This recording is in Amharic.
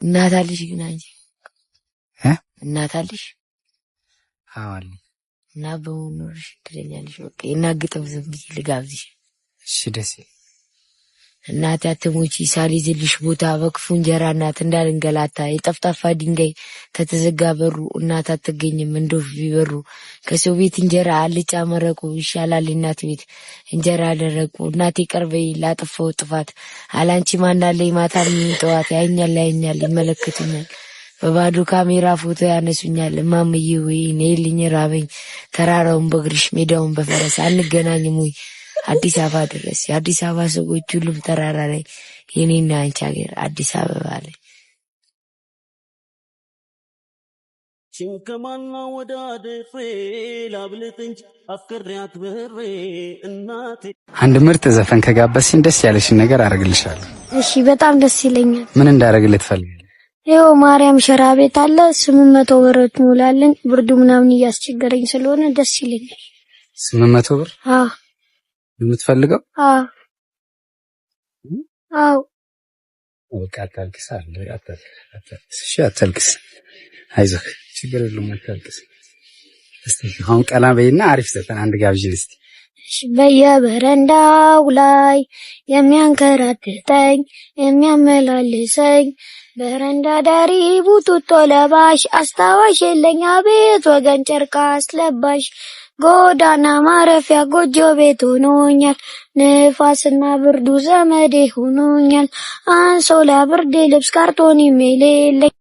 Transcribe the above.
እናት አለሽ ግን አንቺ? እ? እናት አለሽ? አዎ አለኝ። እና በመኖርሽ እድለኛ ነሽ። በቃ የእናት ግጥም ዝም ብዬ ልጋብዝሽ። እሺ፣ ደስ ይላል። እናቴ አትሙቺ ሳልይዝልሽ ቦታ፣ በክፉ እንጀራ እናት እንዳልንገላታ፣ የጠፍጣፋ ድንጋይ ከተዘጋ በሩ እናት አትገኝም እንደ ወፍ ቢበሩ፣ ከሰው ቤት እንጀራ አልጫ መረቁ ይሻላል እናት ቤት እንጀራ ደረቁ። እናቴ ቀርበይ ላጠፋው ጥፋት፣ አላንቺ ማናለኝ ማታ ጠዋት፣ ያየኛል ያየኛል ይመለከቱኛል፣ በባዶ ካሜራ ፎቶ ያነሱኛል። እማምዬ ወይ ነይልኝ ራበኝ፣ ተራራውን በእግርሽ ሜዳውን በፈረስ፣ አንገናኝም ወይ አዲስ አበባ ድረስ? የአዲስ አበባ ሰዎች ሁሉም ተራራ ላይ፣ የኔና አንቺ ሀገር አዲስ አበባ ላይ። ከማና ወዳድሬ ላብልጥ እንጂ አፍቅሬ አክብሬ እናቴ። አንድ ምርጥ ዘፈን ከጋበዝሽኝ ደስ ያለሽን ነገር አደርግልሻለሁ። እሺ፣ በጣም ደስ ይለኛል። ምን እንዳደርግልህ ትፈልጋለህ? ይኸው ማርያም ሸራ ቤት አለ፣ 800 ብር ትሞላለን። ብርዱ ምናምን እያስቸገረኝ ስለሆነ ደስ ይለኛል። 800 ብር? አዎ። የምትፈልገው? አዎ አዎ። በቃ አታልቅስ፣ አለ አታልቅስ። እሺ አታልቅስ፣ አይዞህ፣ ችግር የለውም፣ አታልቅስ። እስቲ አሁን ቀና በይና አሪፍ ዘፈን አንድ ጋብዥን እስቲ። በየበረንዳው ላይ የሚያንከራትተኝ የሚያመላልሰኝ፣ በረንዳ ዳሪ ቡቱቶ ለባሽ፣ አስታዋሽ የለኝ አቤት ወገን ጨርቃ አስለባሽ፣ ጎዳና ማረፊያ ጎጆ ቤት ሆኖኛል፣ ንፋስና ብርዱ ዘመዴ ሆኖኛል፣ አንሶላ ብርድ ልብስ ካርቶን የሌለኝ።